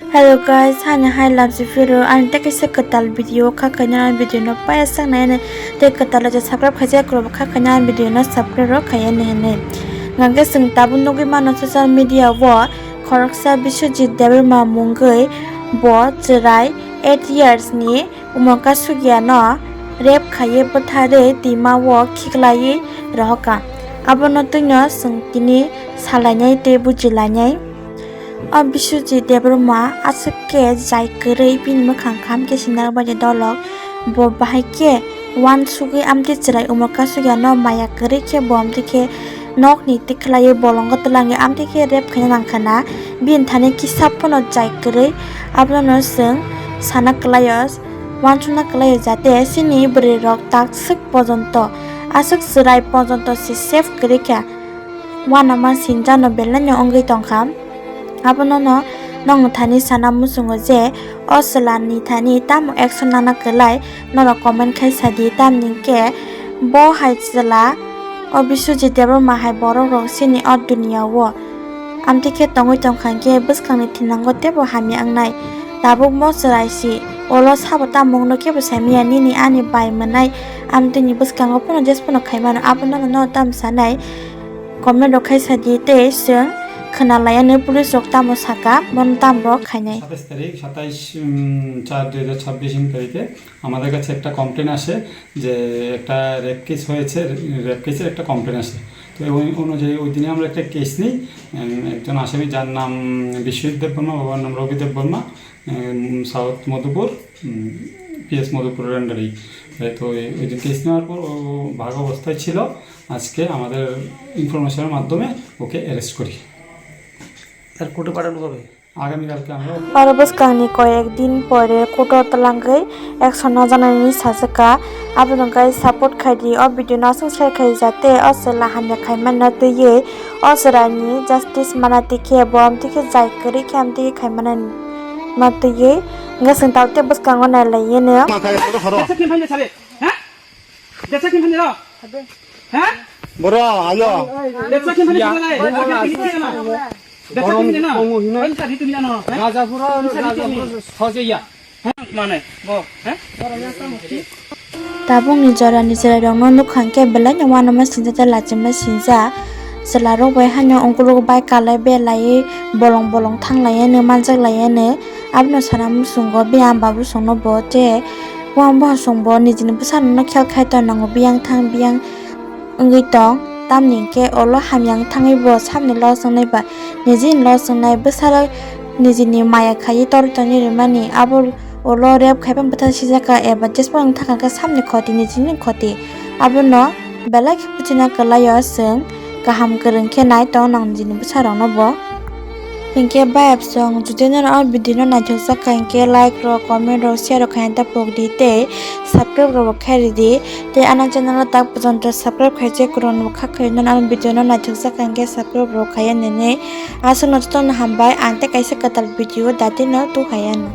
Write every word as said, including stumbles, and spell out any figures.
Hello guys, hani hai lamsi phiro ani tei kaisa kwtal video kha khaina video no paya sak nai ani tei kwtal je subscribe khaijak rok kha khaina video no subscribe rok khaiya ni hinwi. Hwnkhe chwng tabuk nugwi mano social media o khoroksa Biswajit Debbarma mungwi bo chwrai eight years ni Umar Kasugiano rape khaiwi bwtharwi twima o khiklaiwi rohorkha. Abono twino chwng tini salainai tei bujilainai. O Biswajit Debbarma aswk khe jai kwrwi bini mwkhang khamkhe sinarok bai dolok. Bo bahai khe uansugwi amtwi chwrai Umar Kasugiano maya kwrwi khe bo amtwi khe nokni tikhlaiwi bolongo twlangwi amtwi khe rape khaina nangkha na. Bini thani kisa phano jai kwrwi. Abono chwng sana kwlaio, uansukna kwlaio jate chini bwrwirok takswk pojonto, aswk chwrai pojonto se safe kwrwi kha. Uanama sinjano belai no wngwi tongkha. Abono no nokni thani sana muchungo je o chwla ni thani tamo action nana kwlai, norok comment khai sadi, tamni hwnkhe bo hai chwla o Biswajit Debbarma hai borok rok chini o duniya o amtwi khe tongwi tongkha hwnkhe bwskangni thinango teibo hamya wngnai. Tabuk mo chwrai si, olo sabo tamo wngno kebo saimanya, nini ani bai mwnai amtwini bwskango phano jes phano khaimano, abono no tamo sanai. Comment rok khai sadi tei chwng khwnalaiya nw police rok tamo saka, bono tamo rok khainai. সাতাইশ তারিখ, সাতাইশ, উম, চার দুই হাজার ছাব্বিশ ইং তারিখে আমাদের কাছে একটা কমপ্লেন আসে যে একটা রেপ কেস হয়েছে, রেপ কেসের একটা কমপ্লেন আসে। তো এই অনুযায়ী ওই দিনে আমরা একটা কেস নিই। উম, একজন আসামি যার নাম বিশ্বজিৎ দেববর্মা, বাবার নাম রবি দেববর্মা, উম, সাউথ মধুপুর, উম, পিএস মধুপুরের আন্ডারেই। এ, তো এই, ওই দিন কেস নেওয়ার পর ও ভাগা অবস্থায় ছিল। আজকে আমাদের ইনফরমেশনের মাধ্যমে ওকে অ্যারেস্ট করি। স্যার, কোর্টে পাঠানো কবে? আগামীকালকে আমরা Oro bwskangni koyek din pore kotor twlangwi action najaknani sajwkha. Abono guys support khaidi, o video no aswk share khai jate o chwla hamya khaimano twiwi o chwraini justice mana tikhe bo amtwi khe jai kwrwi khe amtwi khe khaimanani ma twiwi hwnkhe chwng tabuk tei bwskango nailaiyeno. Desa khe mani ro? Ha? Boro, ayo. Desa khe mani ro? Desa khe mani ro? Desa khe mani ro? Oi, sa di tumi ano, ha? Rajapura, Rajapura, Hojeya. Ha? Mane, bo, ha? Tabukni jorani chwrairokno nukha hwnkhe belai no uanama sinjak tei lachima sinjak. Chwlarok bai haino ungkuluk bai kalai belai bolong bolong thanglaiya hinwi manjaklaiya hinwi. Abono sana muchungo biyang babu songno bo tei uang boha songbo nijini bwsarokno khel khai tong nango, biyang thang biyang wngwi tong. Tamni hwnkhe olo hamya wng thangwi bo samni loss wngnai ba nijini loss wngnai, bwsarok nijini maya khaiwi torwi tongwi rwmani, abo olo rape khaiphano bwtha sijak kha eba jesphano wng thangkha khe samni khoti nijini khoti. Abono belai khe buchina kwlaio chwng kaham kwrwng khe nai tong nang nijini bwsarokno bo. Hinkhe bayapsong, jodi norok o video no naithok jak kha hinkhe like rok, comment rok, share rok khaina ta pok di tei subscribe rok bo khai ridi. Tei ano channel o tak pojonto subscribe khai je kwrwng bo kha khai nang ano video no naithok jak kha hinkhe subscribe rok khaiya nini. Aswkno jotono hambai, ang tei kaisa kwtal video dati no tu khaiya no.